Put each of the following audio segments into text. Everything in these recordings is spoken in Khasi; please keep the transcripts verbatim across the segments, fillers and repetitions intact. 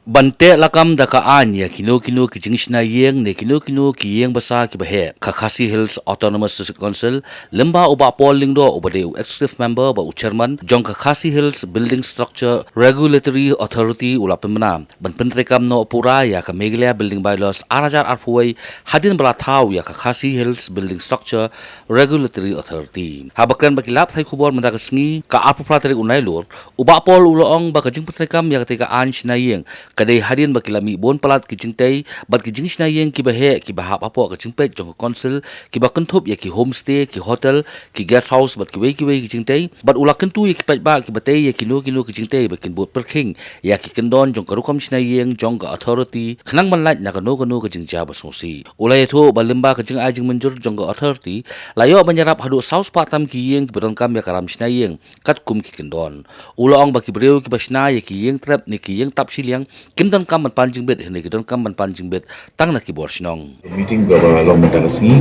Ban teh lakam da ka aiñ ïa kino kino ki jingshna ïing ne kino kino ki ïing basa kiba heh, ka Khasi Hills Autonomous District Council, lyngba u Bah Paul Lyngdoh uba dei u Executive Member bad u Chairman jong ka Khasi Hills Building Structure Regulatory Authority u la pynbna ban pyntreikam noh pura ïa ka Meghalaya Building Bylaws ar hajar arphew wei, hadien ba la thaw ïa ka Khasi Hills Building Structure Regulatory Authority. Haba kren bad ki lad pathai khubor mynta ka sngi, ka arphew phra tarik u Nailur, u Bah Paul u la ong ba ka jingpyntreikam ïa katei ka aiñ shna ïing ka dei hadien ba ki la mih bun palat ki jingtei bad ki jingshna ïing kiba heh kiba hap hapoh ka jingpeit jong ka Council, kiba kynthup ïa ki homestay, ki hotel, ki guest house bad kiwei kiwei ki jingtei, bad u la kyntu ïa ki paidbah kiba tei ïa kino kino ki jingtei ba kin bud pyrkhing ïa ki kyndon jong ka rukom shna ïing jong ka Authority khnang ban lait na kano kano ka jingjia ba sngewsih. U la ïathuh ba lyngba ka jingai jingmynjur jong ka Authority, la ïoh ban ïarap haduh saw spah tam ki ïing kiba donkam ïa ka ram shna ïing katkum ki kyndon. U la ong ba ki briew kiba shna ïa ki ïing trep ne ki ïing tap shiliang kin donkam ban pan jingbit, hynrei ki donkam ban pan jingbit tang na ki bor shnong. Meeting kaba long mynta ka sngi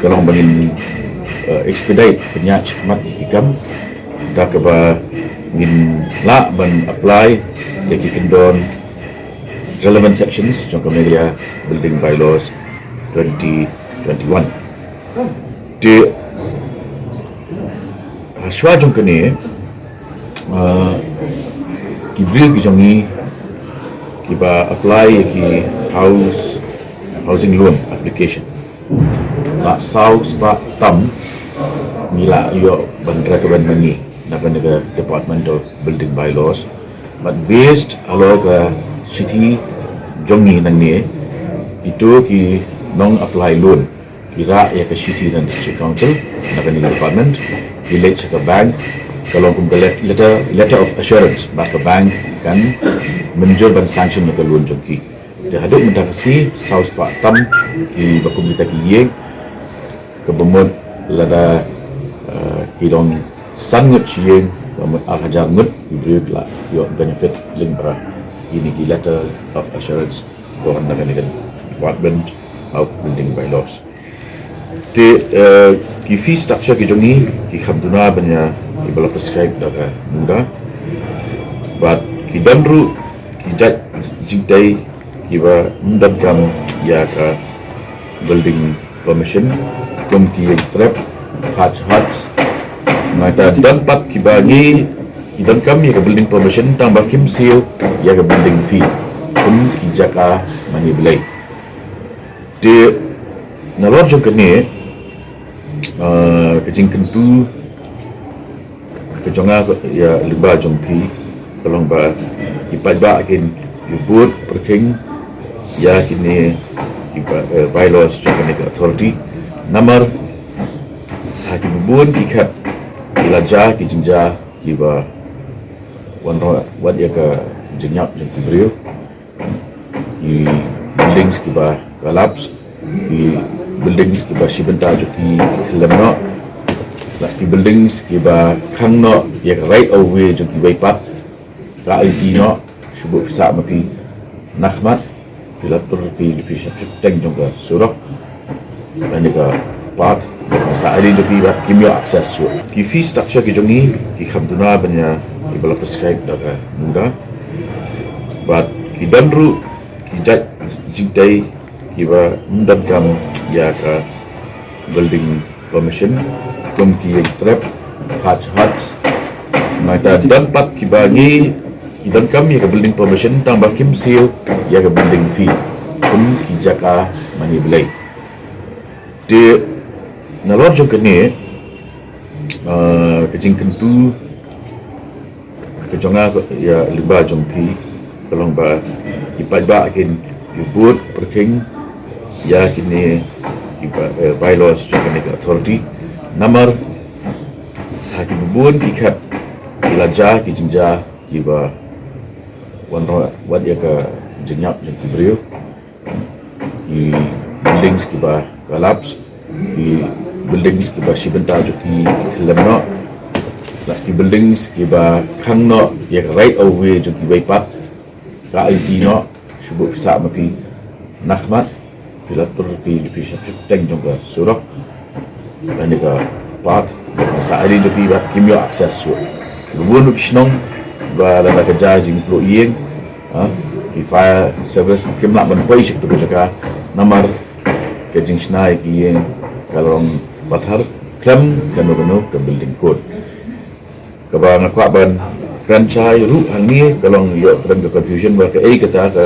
ka long ba ngin, eh, expedite, pynïaid shakhmat ïa ki kam da kaba ngin lah ban apply ïa ki kyndon relevant sections jong ka Meghalaya Building Bylaws twenty twenty-one. Te hashwa jong kane, ah, ki briew ki jong ngi kiba apply ïa ki house, housing loan application, la saw spah tam ngi la ïoh ban recommend ma ngi na kane ka Department of Building Bylaws. Bad based halor ka shithi jong ngi nangne, kito ki nong apply loan ki rah ïa ka shithi na District Council, na kane ka department, ki leit sha ka bank, ka long kum ka let-, letter, letter of assurance ba ka bank kan mynjur ban sanction ïa ka loan jong ki. Te haduh mynta ka sngi, saw spah tam kiba kum kita ki ïing, kaba mut lada, eh, ki don san ngut shi ïing, kaba mut ar hajar ngut ki briew ki la ïoh benefit lyngba kine ki letter of assurance ba wan na kane ka Department of Building Bylaws. Te, eh, ki fee structure ki jong ngi ki kham duna ban ïa kiba la prescribe da ka MUDA. Bad ki don ruh ki jait jingtei kiba ym donkam ïa ka building permission, kum ki ïing trep, thatch huts. Nangta don pat kiba ngi, ki donkam ïa ka building permission tang ba kim siew ïa ka building fee, kum ki jaka mane Blei. Te nalor jong kane, ah, ka jingkyntu ka jong nga ïa lyngba jong phi ka long ba ki paidbah kin ïa bud pyrkhing ïa kine ki ba-, eh, bylaws jong kane ka Authority. Namar ha ki bun ki khep ki la jia ki jingjia kiba wanrah wat ïa ka jingïap jong ki briew. Ki buildings kiba collapse, ki buildings kiba shi bynta jong ki khlem noh, la ki buildings kiba khang noh ïa ka right of way jong kiwei pat, ka aiti noh, shu buh pisa ma phi na khmat, phi la tur phi, phi shep shep teng jong ka surok. Kane ka part, sa ïa jong ki ba kim ïoh access shuh. Ki fee structure ki jong ngi ki kham duna ban ïa kiba la prescribe da ka MUDA. Bad ki don ruh ki jait jingtei kiba ym donkam ïa ka building permission, kum ki ïing trep, thatch huts. Nangta don pat kiba ngi ki donkam ïa ka building permission tang ba kim siew ïa ka building fee, kum ki jaka mane Blei. Te nalor jong kane, ah, ka jingkyntu ka jong nga ïa lyngba jong phi ka long ba ki paidbah kin ïa bud pyrkhing ïa kine ki ba-, eh, bylaws jong kane ka Authority. Namar ha ki bun ki khep ki la jia ki jingjia kiba wanrah wat ïa ka jingïap jong ki briew. Ki buildings kiba collapse, ki buildings kiba shi bynta jong ki khlem noh, la ki buildings kiba khang noh ïa ka right of way jong kiwei pat, ka aiti noh, shu buh pisa ma phi na khmat, phi la tur phi, phi shep shep teng jong ka surok. Kane ka part, sa ïa jong ki ba kim ïoh access shuh. Bun ki shnong ba lada ka jia jingpluh ïing, ha, Ki fire service kim lah ban poi sha katu ka jaka namar ka jingshna ïa ki ïing ka long pathar khlem kano kano ka building code. Kaba nga kwah ban kren shai ruh hangne ka long ïoh kren ka confusion ba kaei kata ka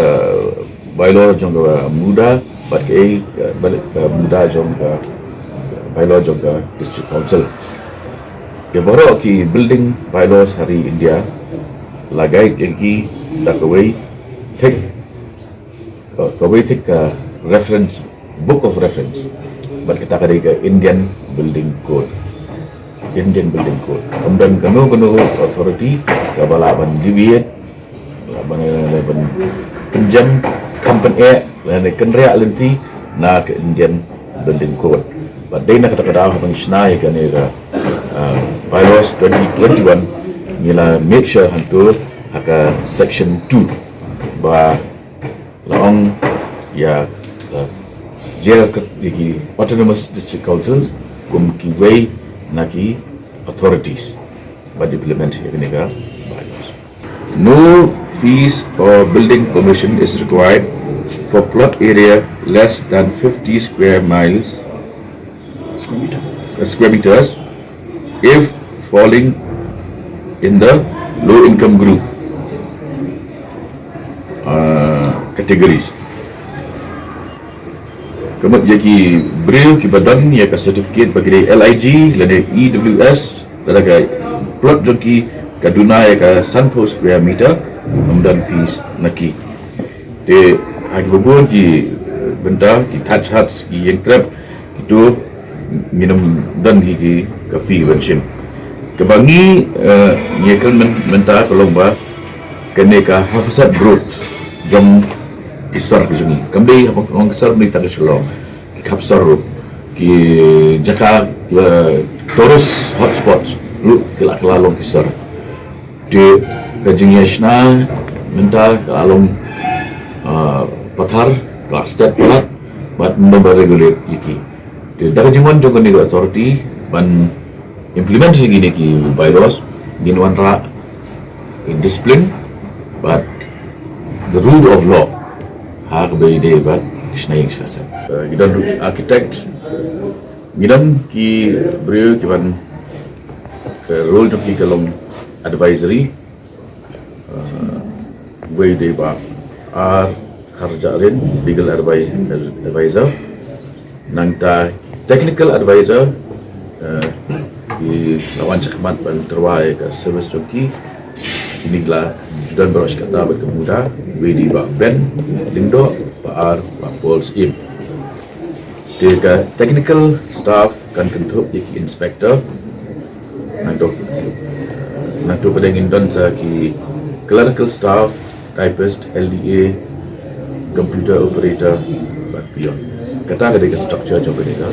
bylaw jong ka MUDA bad kaei ka, ka MUDA jong ka bylaw jong ka district council. Ïa baroh ki building bylaws ha ri India la guide ïa ki da kawei thik, ka, kawei thik ka reference, book of reference. Bad kata ka dei ka Indian Building Code. Indian Building Code. Kam don kano kano authority kaba lah ban deviate, lah ban, lah ban pynjem, kam pyneh, lah ban kynriah lynti na ka Indian Building Code. Bad dei na kata ka daw haba ngi shna ïa kane ka, ah, bylaws twenty twenty-one, ngi la make sure hangto ha ka section two ba la ong ïa, uh, jer ïa ki autonomous district councils kum kiwei na ki authorities ban implement ïa kane ka bylaws. No fees for building permission is required for plot area less than fifty square miles, uh, square meters, if falling in the low income group, uh, categories. Ka mut ïa ki briew kiba don ïa ka certificate ba ki dei L I G lane E W S, lada ka plot jong ki ka duna ïa ka sanphew square meter, ym don fees na ki. Te ha kiba bun ki, eh, bynta, ki thatched huts, ki ïing krep, kito ngin ym don hi ki ka fee ban shim. Kaba ngi, eh, ngi kren myn-, mynta ka long ba kane ka Haversatt Road jong ki sor ka jong ngi. Kam dei haba long ki sor, kam dei tang ka Shillong. Ki Haversatt Road, ki jaka, eh, tourist hotspots ruh ki la, ki la long ki sor. Te ka jingïashna mynta ka la long, ah, pathar, ka la stet palat bad ym don ba regulate ïa ki. Te da ka jingwan jong kane ka authority ban implement ïa kine ki bylaws, ngin wanrah discipline bad the rule of law ha kaba ïadei bad ki shna ïing shna sem. Eh, ngi don ruh architect, ngi don ki briew kiban, eh, role jong ki ka long advisory, eh, wei dei Bah R Kharjahrin, legal advi-, advisor. Nangta technical advisor, eh, ki la wan shakhmat ban tyrwa ïa ka service jong ki. Kine ki la ju don baroh shi katta bad ka MUDA, wei dei Bah Ben Lyngdoh, Bah R, Bah Paul Syiem. Te ka technical staff kan kynthup ïa ki inspector. Nangto, nangto pat ngin don sa ki clerical staff, typist, L D A, computer operator, bad peon. Kata ka dei ka structure jong kane ka